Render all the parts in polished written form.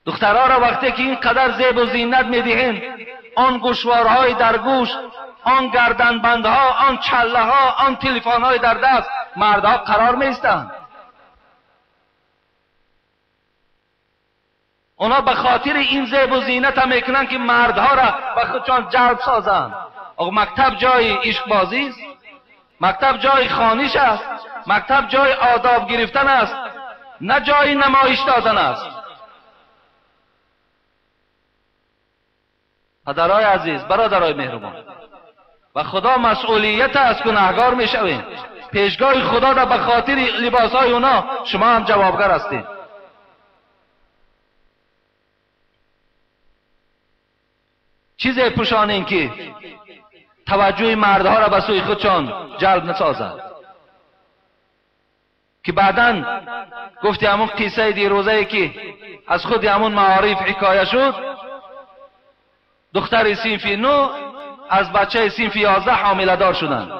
دخترها را وقتی که اینقدر زیب و زینت میدهین، آن گوشوارهای در گوش، آن گردنبندها، آن چله ها، آن تلفن های در دست، مردها قرار میستند. اونا به خاطر این زیب و زینت هم میکنن که مردها را به خودشان جلب سازند. آقا مکتب جای عشق بازی است، مکتب جای خوانش است، مکتب جای آداب گرفتن است، نه جای نمایش دادن است. پدرای عزیز، برادرای مهربان، و خدا مسئولیت است، گناهگار میشویم. پیشگاه خدا را به خاطر لباسهای اونا شما هم جوابگر هستید. چیزی پوشانین که توجه مردها را به سوی خودشان جلب نسازد، که بعداً گفتی همون قصه دیروزه که از خود همون معارف حکایه شد، دختر صنف 9 از بچه صنف 11 حامله دار شدند.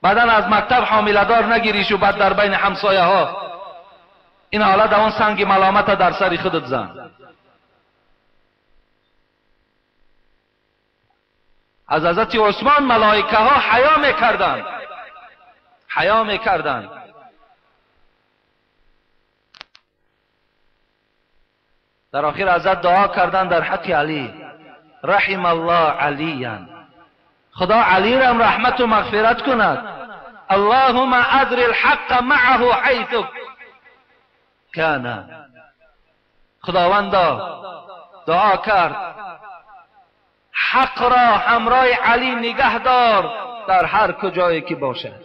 بعدا از مکتب حامله دار نگیریش و بعد در بین همسایه ها این حالت اون سنگ ملامت در سر خودت زن. از حضرت عثمان ملائکه ها حیا میکردند، حیا میکردند. در آخر حضرت دعا کردند در حق علی، رحم الله علیا، خدا علی را رحمت و مغفرت کند. اللهم ادر الحق معه حیث کان. خداوندا دعا کرد حق را همراه علی نگه دار در هر کجایی که باشد،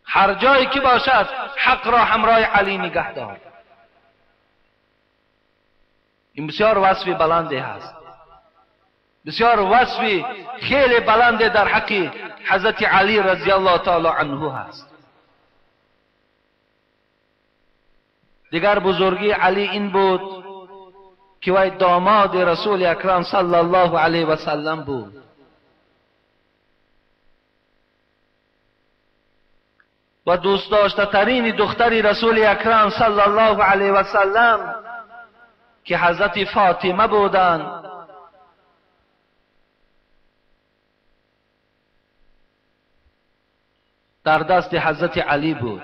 هر جایی که باشد حق را همراه علی نگه دار. این بسیار وصف بلندی هست، بسیار وصف خیلی بلند در حق حضرت علی رضی الله تعالی عنه هست. دیگر بزرگی علی این بود که وی داماد رسول اکرم صلی الله علیه و سلم بود. و دوست داشته ترین دختر رسول اکرم صلی الله علیه و سلم که حضرت فاطمه بودند، در دست حضرت علی بود.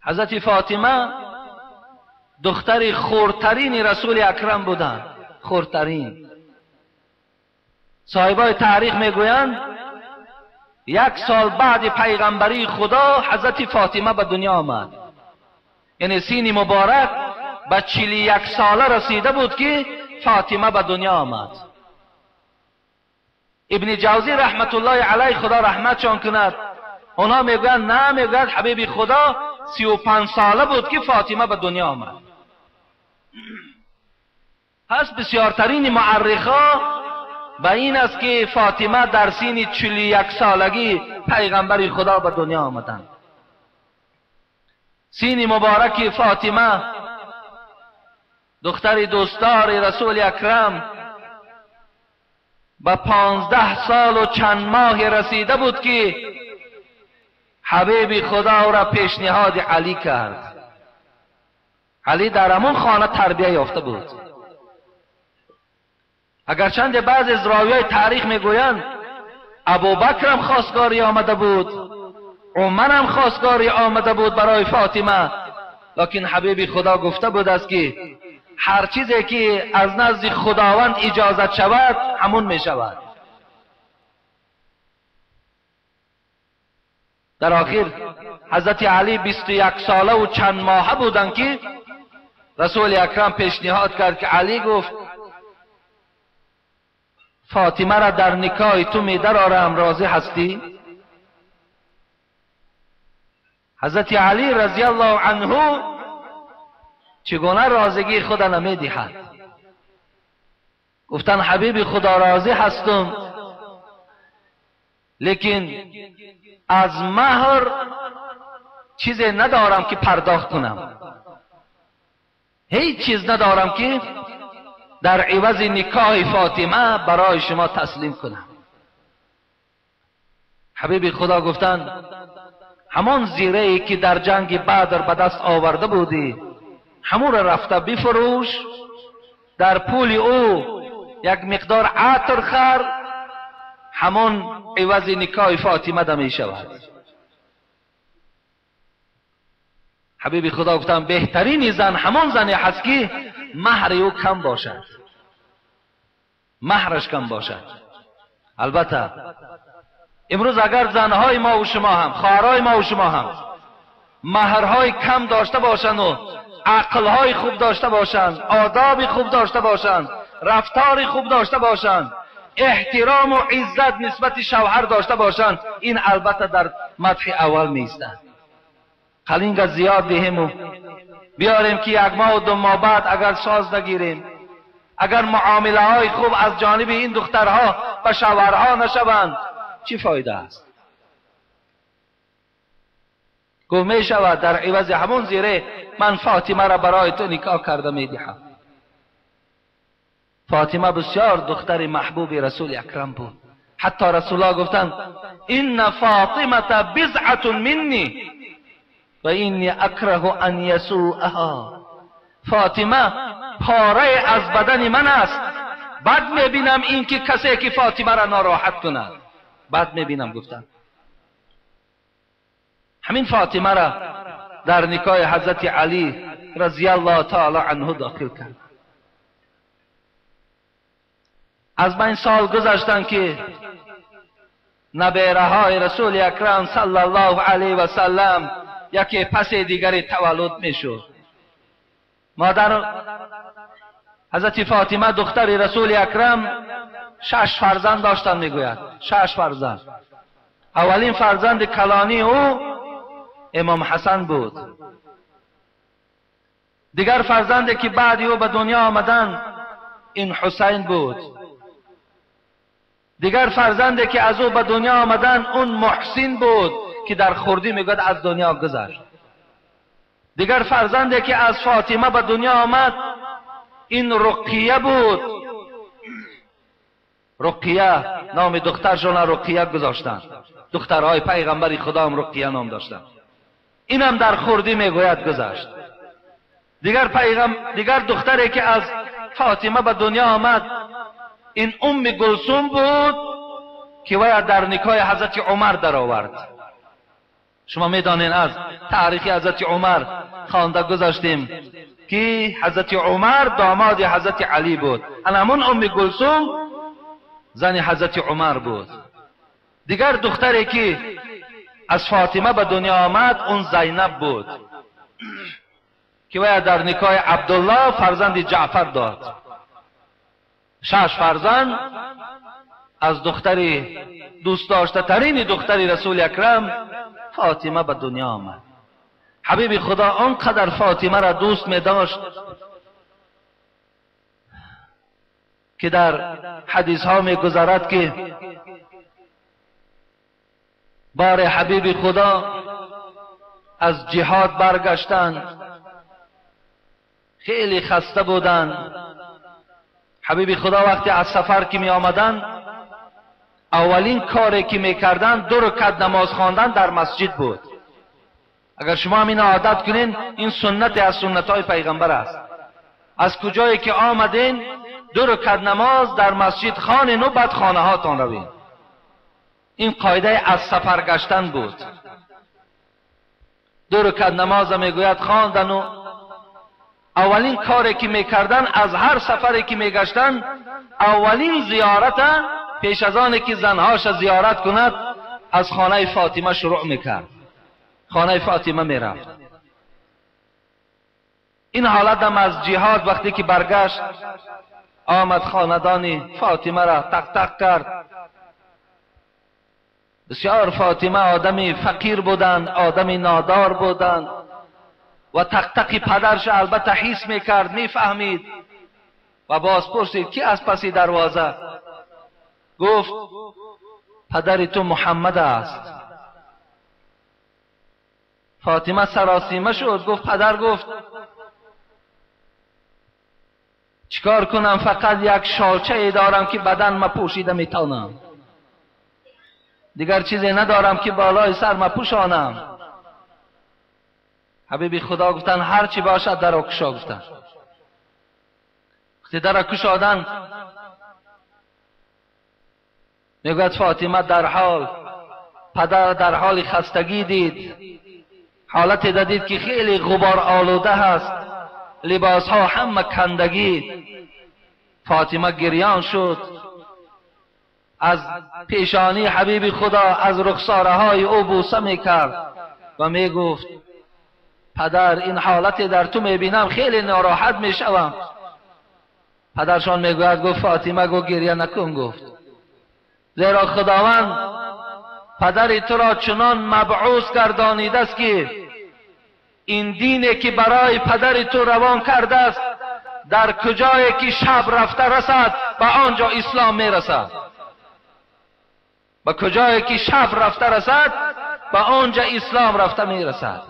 حضرت فاطمه دختر خردترین رسول اکرم بودند، خردترین. صاحبای تاریخ میگویند 1 سال بعد پیغمبری خدا حضرت فاطمه به دنیا آمد، یعنی سین مبارک به 41 ساله رسیده بود که فاطمه به دنیا آمد. ابن جوزی رحمت الله علیه، خدا رحمتشان کند، اونا میگویند نه، میگوید حبیب خدا 35 ساله بود که فاطمه به دنیا آمد. پس بسیارترین معرخا به این است که فاطمه در سین 41 سالگی پیغمبر خدا به دنیا آمدند. سین مبارک فاطمه دختر دوستدار رسول اکرم به 15 سال و چند ماه رسیده بود که حبیب خدا را پیشنهاد علی کرد. علی در همون خانه تربیه یافته بود. اگرچند بعض از راویای تاریخ میگویند ابوبکر هم خواستگاری آمده بود، عمر هم خواستگاری آمده بود برای فاطمه، لکن حبیب خدا گفته بود است که هر چیزی که از نزد خداوند اجازت شود همون می شود. در آخر حضرت علی 21 ساله و چند ماهه بودند که رسول اکرم پیشنهاد کرد که علی گفت فاطمه را در نکاح تو می درآرم، راضی هستی؟ حضرت علی رضی الله عنه چگونه راضگی خود را نمیدهد؟ گفتن حبیب خدا راضی هستم، لیکن از مهر چیزی ندارم که پرداخت کنم، هیچ چیز ندارم که در عوض نکاح فاطمه برای شما تسلیم کنم. حبیب خدا گفتن ҳамон зирае ки дар ҷанги Бадр ба даст оварда будӣ, ҳамонро рафта бифурӯш, дар пули ӯ як миқдор атр хар, ҳамон ивази никоҳи Фотима да мешавад. Ҳабиби Худо гуфтанд беҳтарини зан ҳамон зане ҳаст ки маҳри ӯ кам бошад, маҳраш кам бошад. Албатта имрӯз агар занҳои мо ва шумо ҳам, хоҳарҳои мо ва шумо ҳам маҳрҳои кам дошта бошанд ва ақлҳои хуб дошта бошанд, одоби хуб дошта бошанд, рафтори хуб дошта бошанд, эҳтирому иззат нисбати шавҳар дошта бошанд, ин албатта дар мадҳи аввал меистад. Қалинга зиёд диҳему биёрем ки як моҳу ду моҳ баъд агар соз нагирем, агар муомилаҳои хуб аз ҷониби ин духтарҳо ба шавҳарҳо нашаванд, чӣ фоида аст? Гуфт мешавад дар ивази ҳамон зире ман Фотимаро барои ту никоҳ карда медиҳам. Фотима бисёр духтари маҳбуби Расули Акрам буд. Ҳатто Расулуллоҳ гуфтанд инна Фотимата бизъатун минни ва инни акраҳу ан ясуаҳа. Фотима порае аз бадани ман аст, бад мебинам ин ки касе ки Фотимаро нороҳат кунад, бад мебинам гуфтанд. Ҳамин Фотимаро дар никоҳи ҳазрати Алӣ разияллоҳу таъоло анҳу дохил кард. Аз байн сол гузаштанд ки набераҳои Расули Акрам саллаллоҳу алайҳи васаллам яке паси дигаре таваллуд мешуд. Модар ҳазрати Фотима духтари Расули Акрам 6 фарзанд доштанд, мегӯяд 6 фарзанд. Аввалин фарзанди калонии ӯ Имом Ҳасан буд. Дигар фарзанде ки баъди ӯ ба дунё омаданд ин Ҳусайн буд. Дигар фарзанде ки аз ӯ ба дунё омаданд он Муҳсин буд ки дар хурдӣ мегӯяд аз дунё гузашт. Дигар фарзанде ки аз Фотима ба дунё омад ин Руқия буд. Руқия номи духтаршона Руқия гузоштанд. Духтарҳои пайғамбари Худоам Руқия ном доштанд. Инам дар хурдӣ мегӯяд гузашт. Дигар духтаре ки аз Фотима ба дунё омад ин Умми Гулсум буд ки вая дар никоҳи ҳазрати Умар даровард. Шумо медонед аз таърихи ҳазрати Умар хонда гузаштем ки ҳазрати Умар домоди ҳазрати Алӣ буд. Ана ҳамон Умми Гулсум зани ҳазрати Умар буд. Дигар духтаре ки аз Фотима ба дунё омад он Зайнаб буд ки вая дар никоҳи Абдуллоҳ фарзанди Ҷаъфар дод. 6 фарзанд аз духтари дӯстдоштатарини духтари Расули Акрам Фотима ба дунё омад. Ҳабиби Худо он қадар Фотимаро дӯст медошт ки дар ҳадисҳо мегузарад ки бори ҳабиби Худо аз ҷиҳод баргаштанд, хеле хаста буданд. Ҳабиби Худо вақте аз сафар ки меомаданд аввалин коре ки мекарданд 2 ракат намоз хондан дар масҷид буд. Агар шумо ҳам инро одат кунед, ин суннате аз суннатҳои пайғамбар аст. Аз куҷое ки омаден 2 ракат намоз дар масҷид хонен ва баъд хонаҳотон равед. Ин қоидаи аз сафар гаштан буд. 2 ракат намоза мегӯяд хондану аввалин коре ки мекарданд аз ҳар сафаре ки мегаштанд аввалин зиёрата пеш аз оне ки занҳоша зиёрат кунад аз хонаи Фотима шурӯъ мекард. Хонаи Фотима мерафт. Ин ҳолатам аз ҷиҳод вақте ки баргашт омад хонадони Фотимаро тақ-тақ кард. Бисёр Фотима одами фақир буданд, одами нодор буданд ва тақтақи падарша албатта ҳис мекард, мефаҳмид ва боз пурсид ки аз паси дарвоза? Гуфт падари ту Муҳаммад аст. Фотима саросима шуд. Гуфт падар, гуфт чикор кунам, фақат як шолчае дорам ки бадан ма пӯшида метавонам, дигар чизе надорам ки болои сар ма пӯшонам. حبیبی خدا گفتن هر چی باشد در کشا گفتن. وقتی در کشادن میگوید فاطمه در حال پدر در حال خستگی دید، حالت دید که خیلی غبار آلوده هست، لباس ها همه کندگی. فاطمه گریان شد، از پیشانی حبیب خدا، از رخساره های او بوسه میکرد و میگفت پدر این حالت در تو میبینم خیلی ناراحت میشوم. پدرشان میگوید، گفت فاطمه گفت گریه نکن، گفت زیرا خداوند پدر تو را چنان مبعوث گردانیده است که این دینی که برای پدر تو روان کرده است در کجایی که شب رفته رسد به آنجا اسلام میرسد، به کجایی که شب رفته رسد به آنجا اسلام رفته میرسد.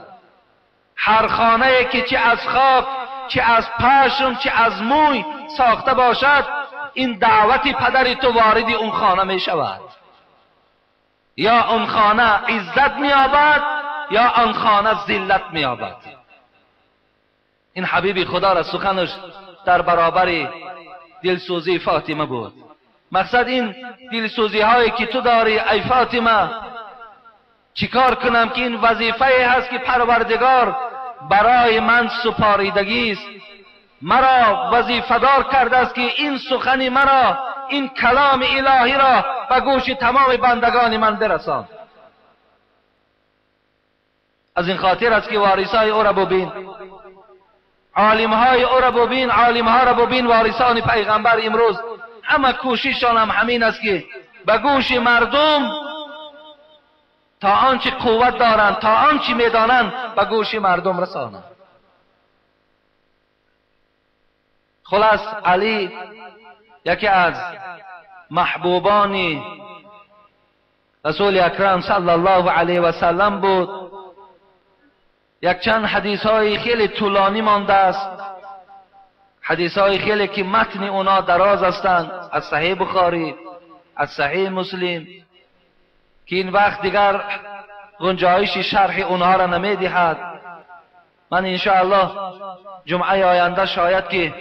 هر خانه که چه از خاک، چه از پشم، چه از موی ساخته باشد، این دعوت پدر تو وارد اون خانه می شود. یا اون خانه عزت می یابد یا آن خانه ذلت می یابد. این حبیب خدا را سخنش در برابر دلسوزی فاطمه بود. مقصد این دلسوزی هایی که تو داری ای فاطمه، چیکار کنم که این وظیفه هست که پروردگار برای من سپاریدگی است، مرا وظیفه دار کرده است که این سخن مرا، این کلام الهی را به گوش تمام بندگان من برسان. از این خاطر است که وارثای او را ببین، عالمهای او را ببین، عالمها را ببین، وارثان پیغمبر امروز همه کوشششان هم همین است که به گوش مردم تا آنچه قوت دارند، تا آنچه میدانند به گوش مردم رسانند. خلاص علی یکی از محبوبان رسول اکرم صلی الله علیه و سلم بود. یک چند حدیث های خیلی طولانی مانده است، حدیث های خیلی که متن اونا دراز هستند، از صحیح بخاری، از صحیح مسلم، که این وقت دیگر گنجایش شرح اونها را نمیدهد. من انشاءالله جمعه آینده شاید که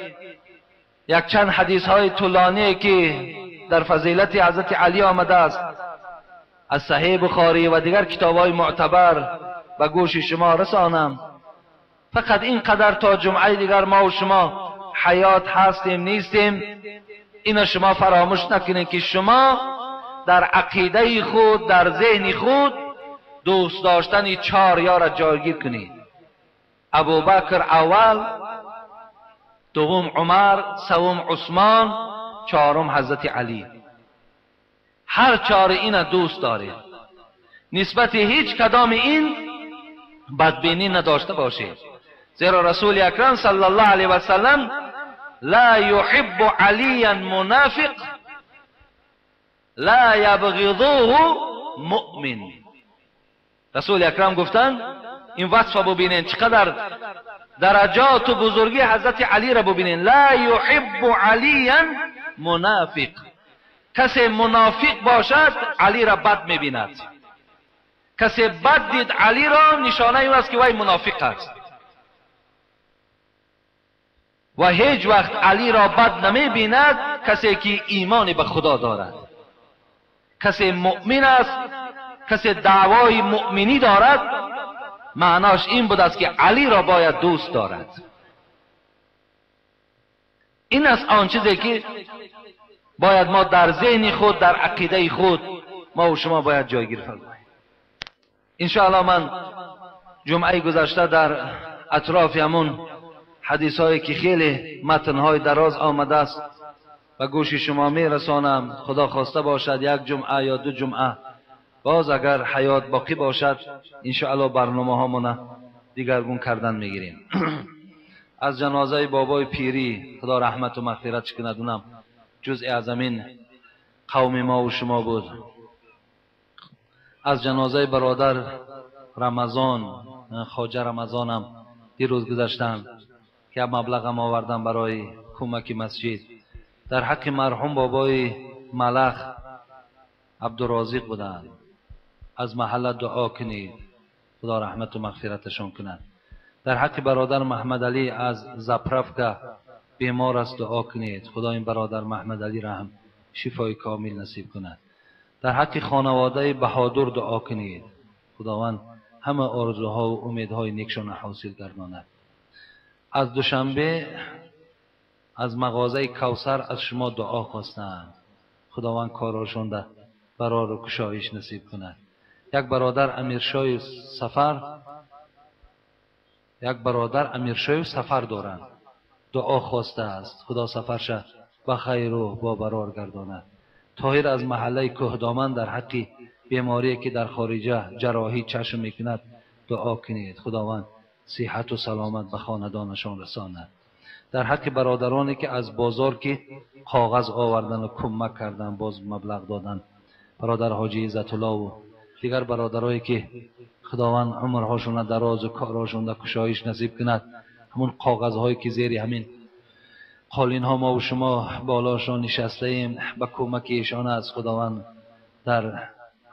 یک چند حدیث های طولانی که در فضیلت حضرت علی آمده است از صحیح بخاری و دیگر کتاب های معتبر به گوش شما رسانم. فقط اینقدر تا جمعه دیگر ما و شما حیات هستیم نیستیم، اینو شما فراموش نکنید که شما در عقیده خود، در ذهن خود دوست داشتن چهار یار جایگیر کنید. ابوبکر اول، دوم عمر، سوم عثمان، چهارم حضرت علی. هر چهار اینا دوست دارید، نسبت هیچ کدام این بدبینی نداشته باشید، زیرا رسول اکرم صلی الله علیه و سلم لا یحب علیا منافق لا یبغضوه مؤمن. رسول اکرم گفتند این وصف ببینین چقدر درجات و بزرگی حضرت علی را ببینین. لا یحب علیا منافق، کسی منافق باشد علی را بد میبیند، کسی بد دید علی را نشانه این است که وی منافق است و هیچ وقت علی را بد نمیبیند کسی که ایمان به خدا دارد، کسی مؤمن است، کسی دعوای مؤمنی دارد. معناش این بود است که علی را باید دوست دارد. این است آن چیزی که باید ما در ذهن خود، در عقیده خود ما و شما باید جایگیر فرماییم. انشاءالله من جمعه گذشته در اطراف همون حدیث هایی که خیلی متن های دراز آمده است و گوش شما می رسانم. خدا خواسته باشد یک جمعه یا دو جمعه باز اگر حیات باقی باشد انشاءالله برنامه هامون دیگرگون کردن میگیریم. از جنازه بابای پیری خدا رحمت و مغفرت کند، اونم جزء از همین قوم ما و شما بود. از جنازه برادر رمضان، خواجه رمضانم دیروز گذشتن که مبلغم آوردم برای کمک مسجد. در حق مرحوم بابای ملخ عبدالرازق بودند، از محله دعا کنید خدا رحمت و مغفرتشان کند. Дар ҳаққи бародар Маҳмадалӣ аз заправка бемор аст, дуо кунед. Худо ин бародар Маҳмадалиро ҳам шифои комил насиб кунад. Дар ҳаққи хонаводаи Баҳодур дуо кунед. Худованд ҳама орзуҳо ва умедҳои некшонро ҳосил гардонад. Аз Душанбе аз мағозаи Кавсар аз шумо дуо хостаанд. Худованд корҳошонда барору кушоиш насиб кунад. Як бародар Амиршоев сафар, як бародар Амиршоев сафар доранд, дуо хостааст. Худо сафарша ба хайру бо барор гардонад. Тоҳир аз маҳаллаи Кӯҳдоман дар ҳаққи беморие ки дар хориҷа ҷарроҳӣ чашм мекунад дуо кунед. Худованд сиҳату саломат ба хонадонашон расонад. Дар ҳаққи бародароне ки аз бозор ки коғаз овардану кӯмак кардан, боз маблағ додан, бародар Ҳоҷи Иззатуллову дигар бародарое ки Худованд умрҳошонро дарозу корҳошонро кушоиш насиб кунад, ҳамун коғазҳое ки зери ҳамин қолинҳо мо ва шумо болошон нишастаем, ба кӯмаки эшон аст. Худованд дар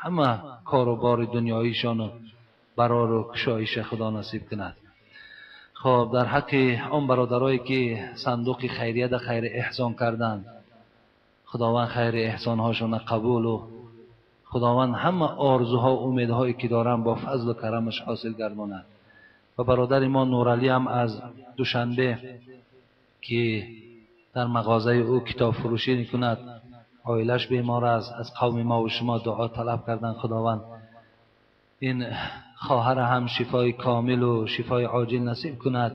ҳама кору бори дунёишону барору кушоиша Худо насиб кунад. Хоб, дар ҳаққи он бародарое ки сандуқи хайрияда хайри эҳсон карданд, Худованд хайри эҳсонҳошонро қабулу Худованд ҳама орзуҳо умедҳое ки доранд бо фазлу карамаш ҳосил гардонад. Ва бародари мо Нуралӣ ҳам аз Душанбе ки дар мағозаи ӯ китобфурӯшӣ мекунад, оилаш бемор аст, аз қавми мо ва шумо дуо талаб карданд. Худованд ин хоҳара ҳам шифои комилу шифои оҷил насиб кунад.